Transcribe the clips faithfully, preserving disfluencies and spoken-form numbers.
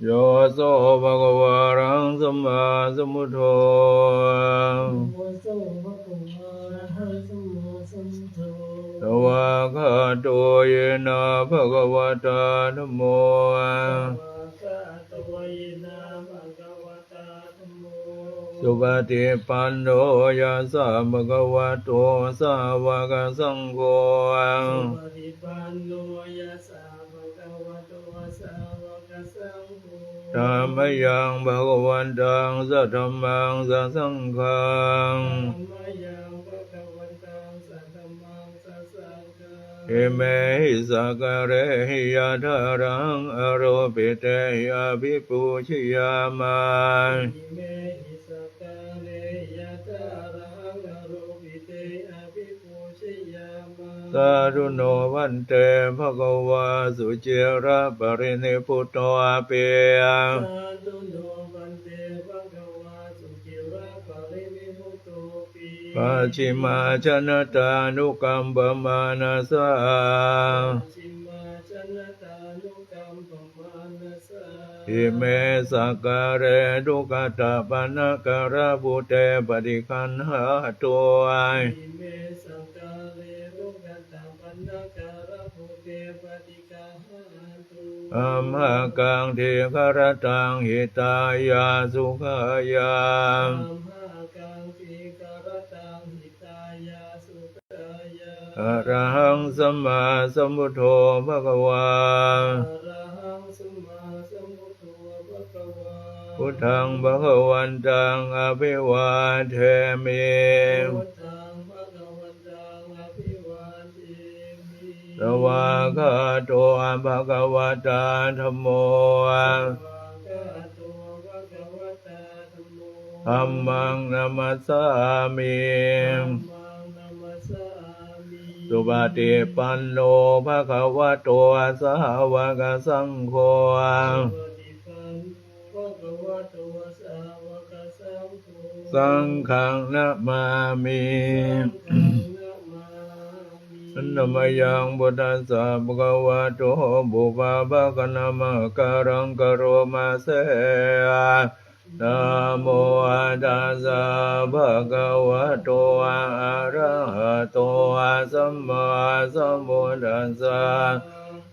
Yo so bhagavā arahaṃ sammāsambuddho. Yo so bhagavā arahaṃ sammāsambuddho. Svākkhāto yena bhagavatā dhammo. Svākkhāto yena bhagavatā dhammo. Supaṭipanno yassa bhagavato sāvakasaṅgho. Supaṭipanno yassa bhagavato sāvakasaṅgho. Tammayaṃ bhagavantaṃ sadhammaṃ sasaṅghaṃ. Tammayaṃ bhagavantaṃ sadhammaṃ sasaṅghaṃ. Imehi sakkārehi yathārahaṃ āropitehi abhipūjayāma. Imehi sakkārehi yathārahaṃ āropitehi abhipūjayāma. Sādhu no bhante bhagavā suciraparinibbutopi. Sādhu no bhante bhagavā suciraparinibbutopi. Pacchimājanatānukampamānasā. Pacchimājanatānukampamānasā. Ime sakkāre duggatapaṇṇākārabhūte paṭiggaṇhātu. Ime sakkāre duggatapaṇṇākārabhūte paṭiggaṇhātu. Amhākaṃ dīgharattaṃ hitāya sukhāya. Amhākaṃ dīgharattaṃ hitāya sukhāya. Arahaṃ sammāsambuddho bhagavā. Arahaṃ sammāsambuddho bhagavā. Buddhaṃ bhagavantaṃ abhivādemi. Buddhaṃ bhagavantaṃ abhivādemi. Svākkhāto bhagavatā dhammo. Svākkhāto bhagavatā dhammo. Dhammaṃ namassāmi. Dhammaṃ namassāmi. Supaṭipanno bhagavato sāvakasaṅgho. Supaṭipanno bhagavato sāvakasaṅgho. Saṅghaṃ namāmi. Saṅghaṃ namāmi. Handa mayaṃ buddhassa bhagavato pubbabhāganamakāraṃ karoma se. Namo tassa bhagavato arahato sammāsambuddhassa.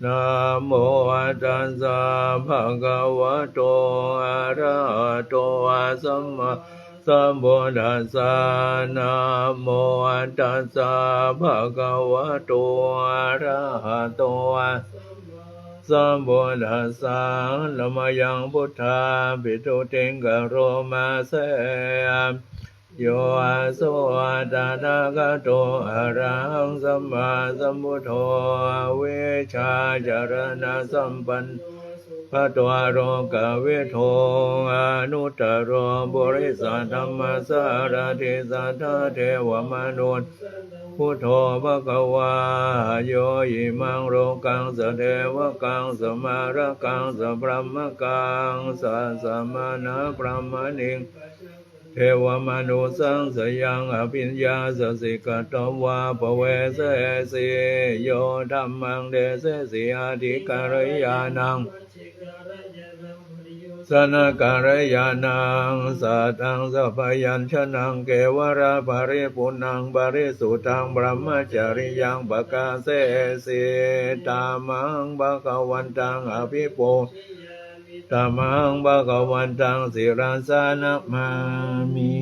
Namo tassa bhagavato arahato sammāsambuddhassa. Namo tassa bhagavato arahato sambuddhassa. Handa mayaṃ buddhābhistutiṃ karoma se. Yo so tathāgato arahaṃ sammāsambuddho vijjācaraṇasampanno sugato lokavidū anuttaro purisadammasārathi satthā devamanussānaṃ buddho bhagavā. Yo imaṃ lokaṃ sadevakaṃ samārakaṃ sabrahmakaṃ sassamaṇabrāhmaṇiṃ devamanussānaṃ abhiññāya sikkhitvā paveseyyāmi. Yo dhammaṃ desesi atthi kalyāṇaṃ janakalyāṇaṃ satthaṃ sabyañjanaṃ kevalaparipuṇṇaṃ parisuddhaṃ brahmacariyaṃ pakāsesi. Tamahaṃ bhagavantaṃ abhipū tamahaṃ bhagavantaṃ sirasā namāmi.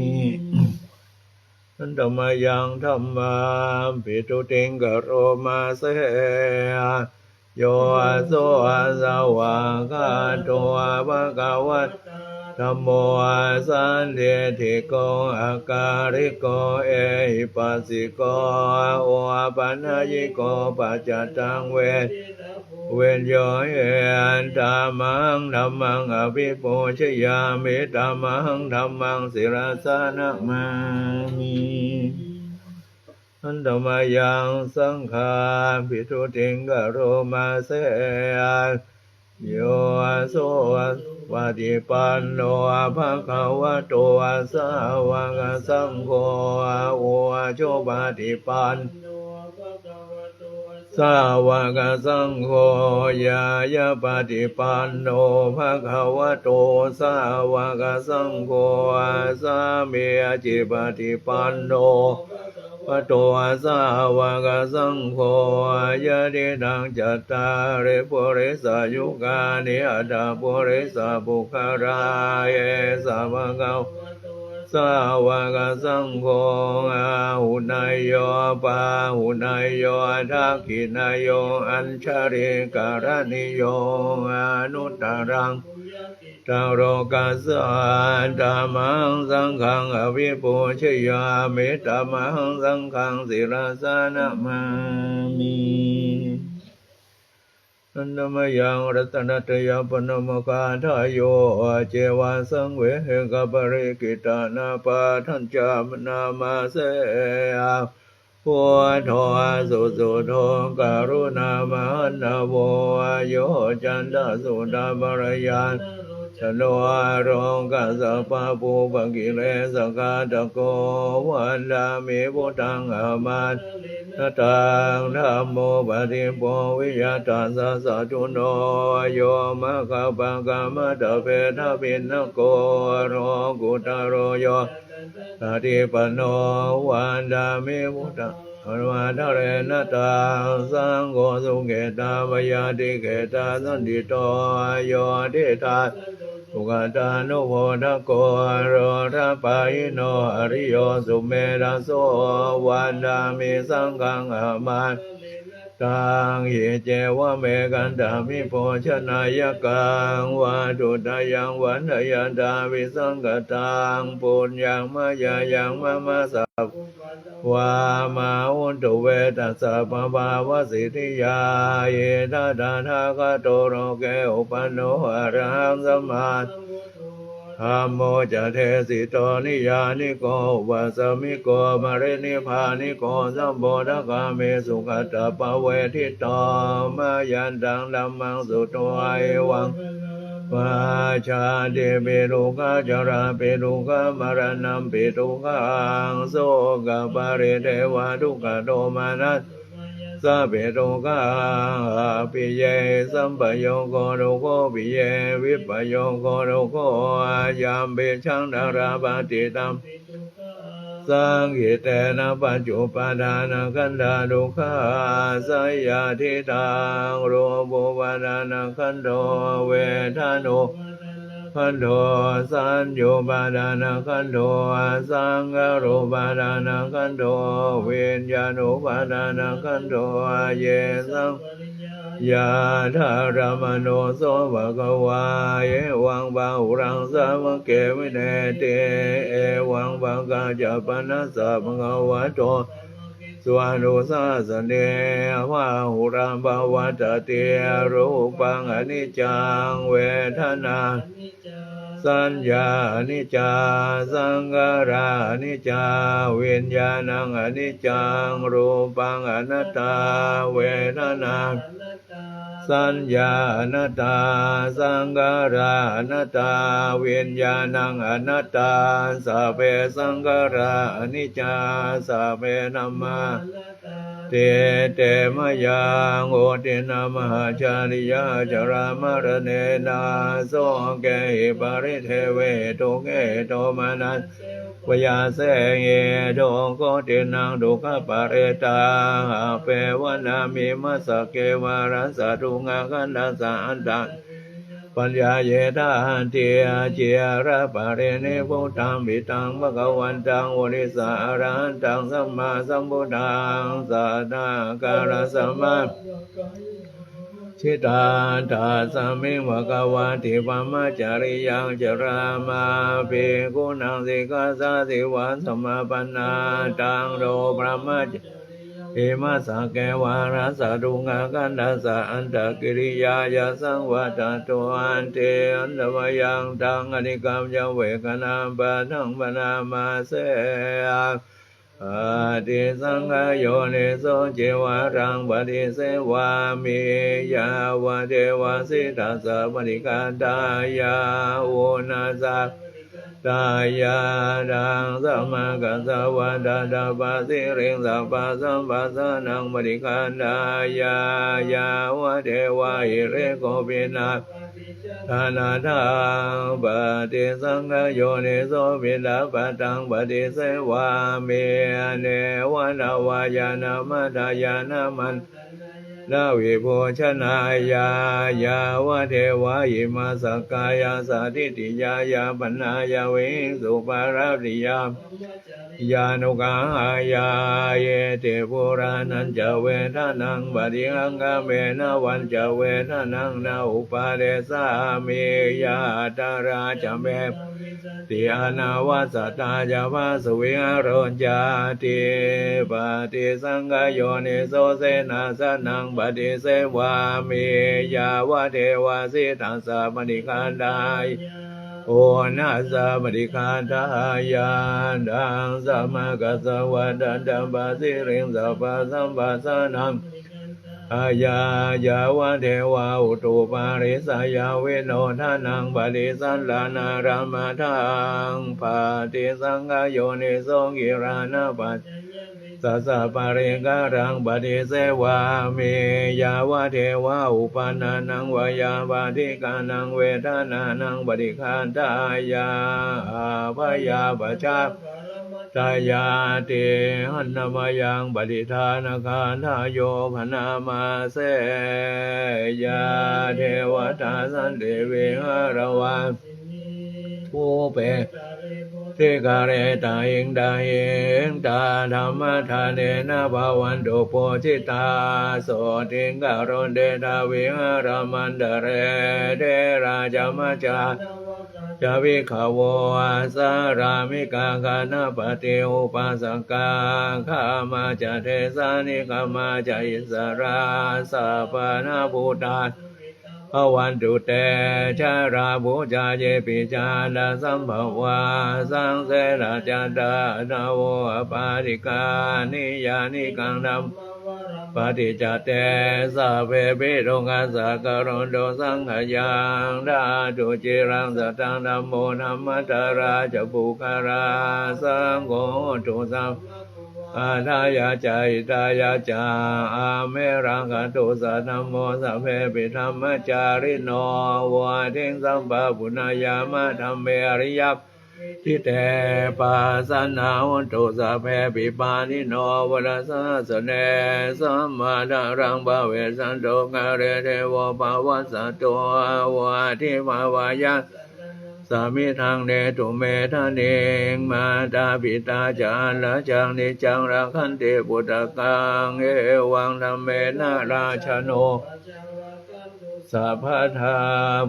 Handa mayaṃ dhammābhistutiṃ karoma se. Yo so svākkhāto bhagavatā dhammo sandiṭṭhiko akāliko ehipassiko opanayiko paccattaṃ vedi viññūhīti. Tamahaṃ dhammaṃ abhipūjayāmi. Tamahaṃ dhammaṃ sirasā namāmi. Handa mayaṃ saṅghābhistutiṃ karoma se. Yo so supaṭipanno bhagavato sāvakasaṅgho, ujupaṭipanno bhagavato sāvakasaṅgho, ñāyapaṭipanno bhagavato sāvakasaṅgho, sāmīcipaṭipanno bhagavato sāvakasaṅgho, yadidaṃ cattāri purisayugāni aṭṭha purisapuggalā, esa bhagavato sāvakasaṅgho, āhuneyyo pāhuneyyo dakkhiṇeyyo añjalikaraṇīyo anuttaraṃ puññakkhettaṃ lokassāti. Tammahaṃ saṅghaṃ abhipūjayāmi, tammahaṃ saṅghaṃ sirasā namāmi. Handa mayaṃ ratanattayappaṇamogādhāyo, ceva saṃvehikaparikkhitānapāṭhañca bhaṇāma se. Buddho susuddho karuṇāmahaṇṇavo, yoccantasuddhaparāyano, lokassa pāpūpakilesaghātako, vandāmi buddhaṃ ahaṃ ādarena taṃ. Dhammo paṭibbo viya tassa satthuno, yo maggapākamattabhedabhinnako, lokuttaro yo paṭipanno, vandāmi buddhaṃ ahaṃ ādarena taṃ. Saṅgho sukhetaṃ vayā tiketaṃ saṇṭhito, yo tiṭṭhaṃ sugatānubodhako, lotapāyino ariyo sumedhaso, vandāmi saṅghaṃ ahaṃ ādarena taṃ. Iccevamekantamiddho janāyakaṃ, vatthuttayaṃ vandayantā visaṅkhataṃ, puññaṃ mayā yaṃ mama sabba vā, mā hontu ve tassa pabhāvasiddhiyā. Itaṃ tathāgato loke upapanno arahaṃ sammāsambuddho, dhammo ca desito niyyāniko, upasāmiko parinibbāniko, sambodhagāmi sugatāpavejjito. Mayantaṃ dhammaṃ sutvā evaṃ bhagavā, jātipi dukkhā jarāpi dukkhā maraṇampi dukkhaṃ, sokaparidevadukkhadomanassupāyā sapi dukkhā, appiyehi sampayogo dukkho, piyehi vippayogo dukkho, yampicchaṃ na labhati tampi saṅkhittena pañcupādānakkhandhā dukkhā. Seyyathidaṃ, rūpūpādānakkhandho, vedanūpādānakkhandho, saññāupādānakkhandho, saṅkhārūpādānakkhandho, viññāṇūpādānakkhandho, yesaṃ yāthārammaṇo so bhagavā, evaṃ bahulaṃ sāvake vineti, evaṃ bhāgā ca pana sa bhagavato sāvakesū anusāsati, bahulā pavattati. Rūpaṃ aniccaṃ, vedanā saññā aniccā, saṅkhārā aniccā, viññāṇaṃ aniccaṃ, rūpaṃ anattā, vedanā saññā anattā, saṅkhārā anattā, viññāṇaṃ anattā, sabbe saṅkhārā aniccā, sabbe dhammā anattā. Te te mayā otinnā mahācāriyā, jarāmaraṇena sokehi paridevehi dukkhehi domanassehi upāyāsehi, dukkhotiṇṇaṃ dukkhaparittaṃ, appeva nānīyamassa kevaḷā, satthuṃ akkhandhassa atthāya, paññāya tatthi. Ciraparinibbutampi taṃ bhagavantaṃ purisaṃ arahantaṃ sammāsambuddhaṃ, satthā kālassa mahāyaṅkāyena jitā, tasmiṃ bhagavā tiṇṇaṃ brahmacariyānuggāmī, bhikkhūnaṃ sikkhāsādīva samāpannā, taṃ kho brahmacariyā imassa kevaḷā, satthuṃ akkhandhassa attakiriyāya saṃvattatvanti. Handa mayaṃ taṃ atikkāma ca vegaṃ, paṭhaṃ bhaṇāma se. Atthi saṅkhā yoniso cevaraṃ paṭisevāmi, yāvadeva sītassa paṭighātāya, uṇhassa ṭṭhāya. Taṃ samaggassa vandabba siriṃ sabbasamphassānaṃ paṭiggaṇhāya yāvadeva hirikopinapaṭicchādanatthaṃ paṭisakkhāyoniso piṇḍapātaṃ paṭisevāmi. Neva davāya na madāya na maṇḍanāya na vibhūsanāya yāvadeva imassa kāyassa ṭhitiyā yāpanāya vihiṃsūparatiyā brahmacariyānuggahāya. Iti purāṇañca vedanaṃ paṭihaṅkhāmi navañca vedanaṃ na uppādessāmi. Yātrā ca me bhavissati anavajjatā ca phāsuvihāro cāti. Paṭisankhāyoniso senāsanaṃ paṭisevāmi yāvadeva sītassa paṭiggaṇhāya uṇhassa paṭiggaṇhāya. Taṃ samaggassa vandabba siriṃ sabbasamphassānaṃ paṭiggaṇhāya yāvadeva utuparissayavinodanaṃ paṭisallānārāmatthaṃ paṭisankhāyoniso gilānapaccayabhesajja sassa paṭighāraṃ paṭisevāmi yāvadeva uppannānaṃ veyyābādhikānaṃ vedanānaṃ paṭiggaṇhāya abyāpajjhaparamatāyāti. Handa mayaṃ paṭidānagāthāyo bhaṇāma se. Yā devatā santi vihāravāsinī thūpe ghare bodhighare tahiṃ tahiṃ, tā dhammadānena bhavantu pūjitā, sotthiṃ karontedha vihāramaṇḍale. Therā ca majjhā navakā ca bhikkhavo, sārāmikā gānapatī upāsakā, gāmā ca desā nigamā ca issarā, sappāṇabhūtā bhavantu te. Jalābujā yepi ca aṇḍasambhavā, saṃsedajātā athavopapātikā, niyyānikaṃ dhammavaraṃ paṭicca te, sabbepi dukkhassa karontu saṅkhayaṃ. Ṭhātu ciraṃ sataṃ dhammo dhammaddharā ca puggalā, saṅgho hotu sabba atthāya ca hitāya ca. Amhe rakkhatu saddhammo sabbepi dhammacārino, vuḍḍhiṃ sampāpuṇeyyāma dhamme ariyappavedite. Pasannā hontu sabbepi pāṇino buddhasāsane. Sammā dhāraṃ pavecchanto kāle devo pavassatu, vuḍḍhibhāvāya samiddhaṃ netu medaniṃ. Mātā pitā ca atrajaṃ niccaṃ rakkhanti puttakaṃ, evaṃ dhammena rājāno sabbadā.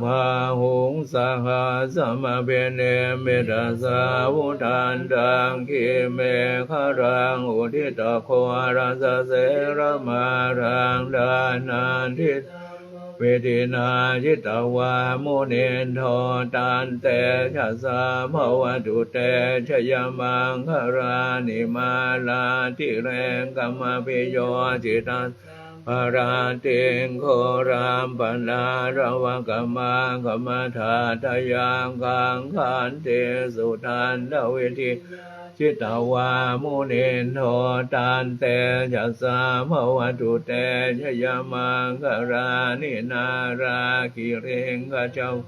Bāhuṃ sahassamabhinimmitasāvudhantaṃ, girimekhalaṃ uditaghorasasenamāraṃ, dānādidhammavidhinā jitavā munindo, tantejasā bhavatu te jayamaṅgalāni. Mārātirekamabhiyujjhitasabbarattiṃ, ghorampanāḷavakamakkhamathaddhayakkhaṃ, khantīsudantavidhinā jitavā munindo, tantejasā bhavatu te jayamaṅgalāni. Nāḷāgiriṃ gajavaraṃ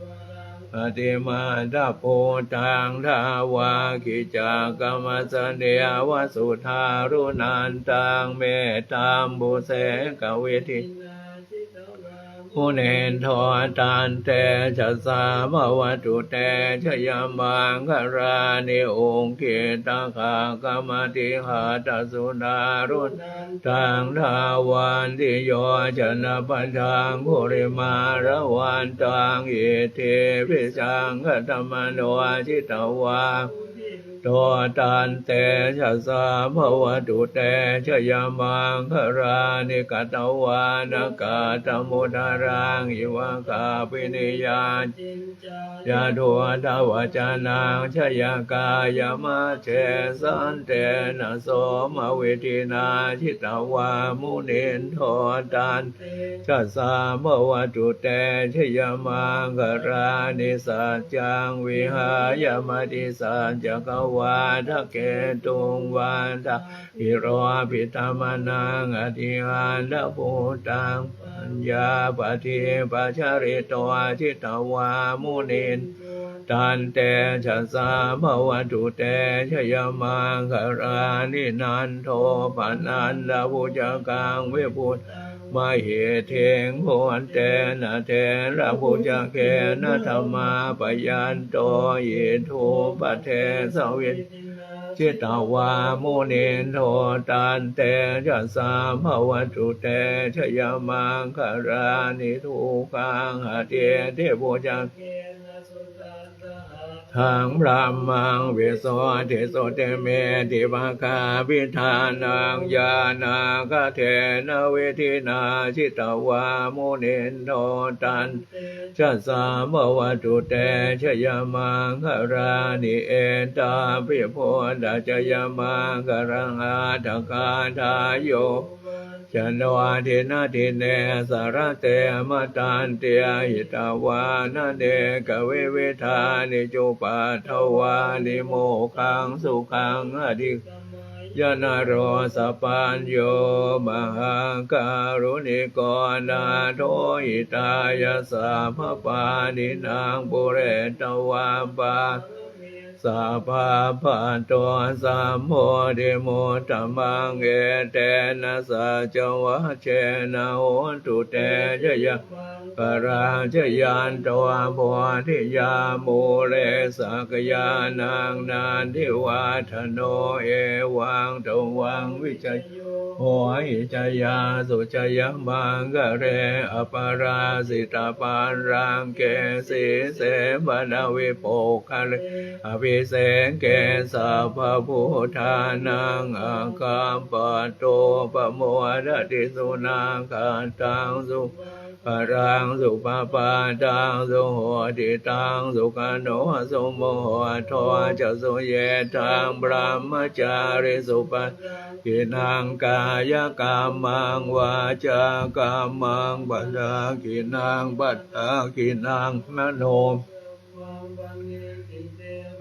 atimattabhūtaṃ, dāvaggicakkamasanīva sudāruṇantaṃ, mettambusekavidhinā munindo, tantejasā bhavatu te jayamaṅgalāni. Ukkhittakhaggamatihatthasudāruṇantaṃ, dhāvantiyojanapathaṅgulimālavantaṃ, iddhībhisaṅkhatamano jitavā to tantejasā bhavatu te jayamaṅgalāni. Katvāna kaṭṭhamudaraṃ iva gabbhinīyā ciñcāya duṭṭhavacanaṃ janakāyamajjhe santena somavidhinā jitavā munindo tantejasā bhavatu te jayamaṅgalāni. Saccaṃ vihāya matisaccakavādaketuṃ vādābhiropitamanaṃ atiandhabhūtaṃ paññāpadīpajalito jitavā munindo tantejasā bhavatu te jayamaṅgalāni. Nandopanandabhujagaṃ vibudhaṃ mahiddhiṃ puttena therabhujagena damāpayanto iddhūpadesavidhinā jitavā munindo tantejasā bhavatu te jayamaṅgalāni. Duggāhadiṭṭhibhujagena sudaṭṭhahatthaṃ brahmaṃ visuddhijutimiddhibakābhidhānaṃ ñāṇāgadena vidhinā jitavā munindo tantejasā bhavatu te jayamaṅgalāni. Etāpi buddhajayamaṅgalaaṭṭhagāthā yo vācano dinadine sarate matandī hitvānanekavividhāni cupaddavāni mokkhaṃ sukhaṃ adhigameyya naro sapañño. Mahākāruṇiko nātho hitāya sabbapāṇinaṃ pūretvā pāramī sabbā patto sambodhimuttamaṃ etena saccavajjena hotu te jayamaṅgalaṃ. Jayanto bodhiyā mūle sakyānaṃ nandivaḍḍhano evaṃ tvaṃ vijayo hohi jayassu jayamaṅgale aparājitapallaṅke sīse paṭhavipokkhare abhiseke sabbabuddhānaṃ aggappatto pamodati. Sunakkhattaṃ sumaṅgalaṃ supabhātaṃ suhuṭṭhitaṃ sukhaṇo sumuhutto ca suyiṭṭhaṃ brahmacārisu padakkhiṇaṃ kāyakammaṃ vācākammaṃ padakkhiṇaṃ padakkhiṇaṃ mano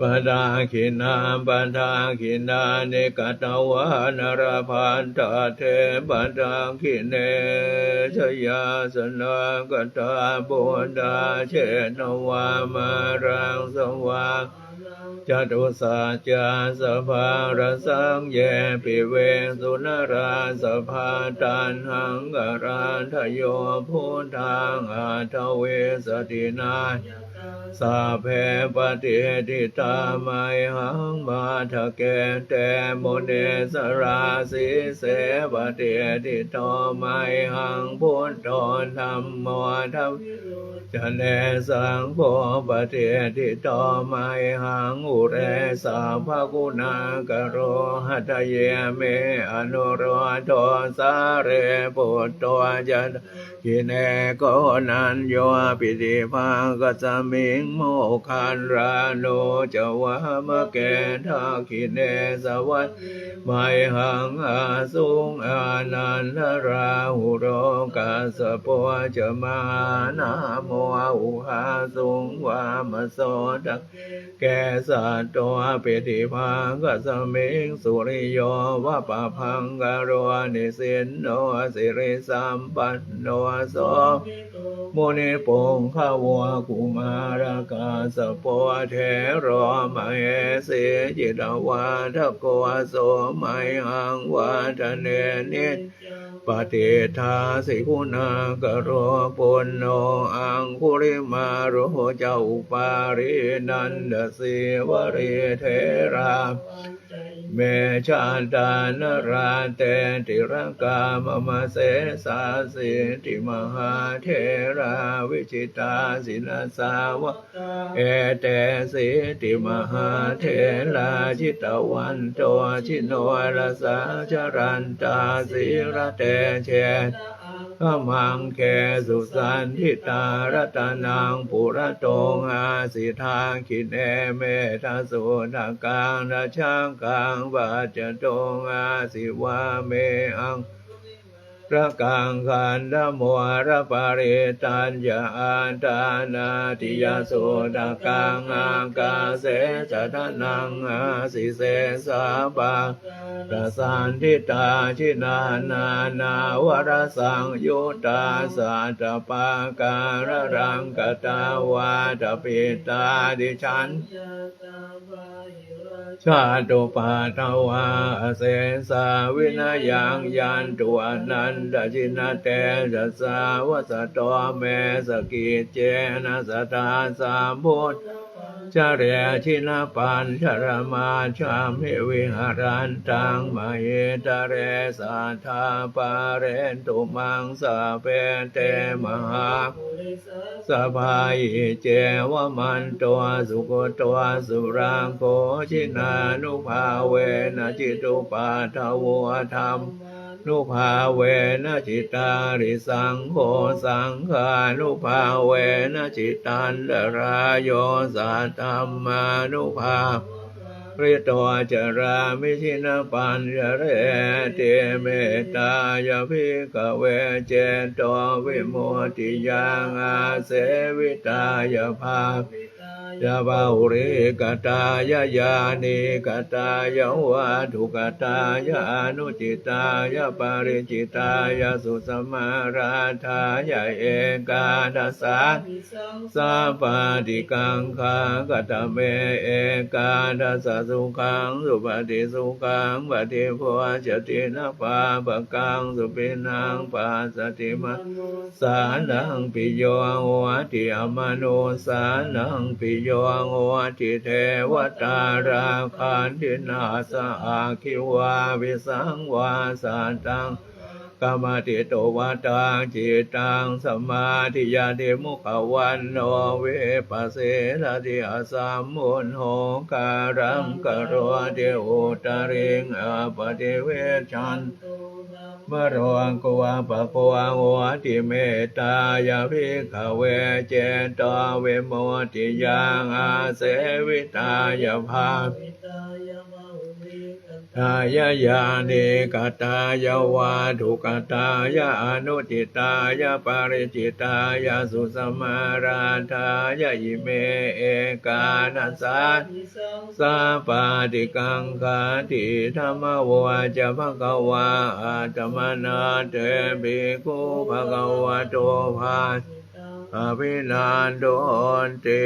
padakkhiṇaṃ padakkhiṇāni katvāna labhantatthe padakkhiṇe. Jayāsanāgatā buddhā jetvā māraṃ savā catusaccāsabhaṃ rasaṃ ye piviṃsu narāsabhā. Taṇhaṅkarādayo buddhā aṭṭhavīsati nāyakā sabbe patiṭṭhitā mayhaṃ matthake te munissarā. Sīse patiṭṭhito mayhaṃ buddho dhammo dvi jane saṅgho patiṭṭhito mayhaṃ ure sabbaguṇākaro. Hadaye me anurud dho sārīputto ca dakkhiṇe koṇḍañño piṭṭhibhāgasmiṃ moggallāno ca vāmake. Dakkhiṇe savane mayhaṃ āsuṃ ānandarāhulo kassapo ca mahānāmo ubhāsuṃ vāmasotake. Kesato piṭṭhibhāgasmiṃ suriyo va pabhaṅkaro nisinno sirisampanno sobhito munipuṅgavo. Kumārakassapo thero mahesī cittavādako so mayhaṃ vadane niccaṃ patiṭṭhāsi guṇākaro. Puṇṇo aṅgulimālo ca upālī nanda sī nevalī therā ime jātā nalāṭe tilakā mama. Sesāsīti mahātherā vijitā jinasāvakā, etesīti mahātherā jitavanto jinorasā, jalantā sīlatejena aṅgamaṅgesu saṇṭhitā. Ratanaṃ purato āsi dakkhiṇe mettasuttakaṃ, dhajaggaṃ pacchato āsi vāme aṅgulimālakaṃ. Khandhamoraparittañca āṭānāṭiyasuttakaṃ, ākāse chadanaṃ āsi sesā pā ṭasaṇṭhitā. Jinā nānāvarasaṃyuttā sattappākāralaṅkatā, vātapittādisañ jātuppaddavā asesā, vinayaṃ yantu anantajinatejasā. Vasato me sakiccena sadā sambuddha jare jinapañjaramajjhamhi, viharantaṃ mahītale sadā pālentu maṃ sabbe te mahāpurisāsabhā. Iccevamanto sugutto surakkho, jinānubhāvena jitupaddavo, dhammā nubhāvena jitārisaṅgho, saṅghānubhāvena jitantarāyo, saddhammānubhāvapālito carāmi jinapañjareti. Mettāya bhikkhave cetovimuttiyā āsevitāya bhāvi ya bahulīkatāya yānīkatāya vatthukatāya anucitāya pariccittāya susamārādhāya ekādasānisaṃsā pāṭikaṅkhā. Katame ekādasa? Sukhaṃ supati, sukhaṃ paṭibujjhati, na pāpakaṃ supinaṃ passati, manu ssānaṃ piyo hoti, amanussānaṃ piyo hoti, devatā rakkhanti, nāssa aggi vā visaṃ vā satthaṃ kamati, tuvaṭaṃ cittaṃ samādhiyati, mukhavaṇṇo vippasīdati, asambuddho kālaṃ karoti, uttariṃ appaṭivijjhan to brahmalokūpago hoti. Mettāya bhikkhave cetovimuttiyā āsevitāya bhāvitāya bahulīkatāya yānīkatāya vatthukatāya anucitāya pariccittāya susamārādhāya ime ekādasāni saṃsā pāṭikaṅkhāti. Idamavoca bhagavā. Attamanā te bhikkhū bhagavato bhāsitaṃ abhinandunti.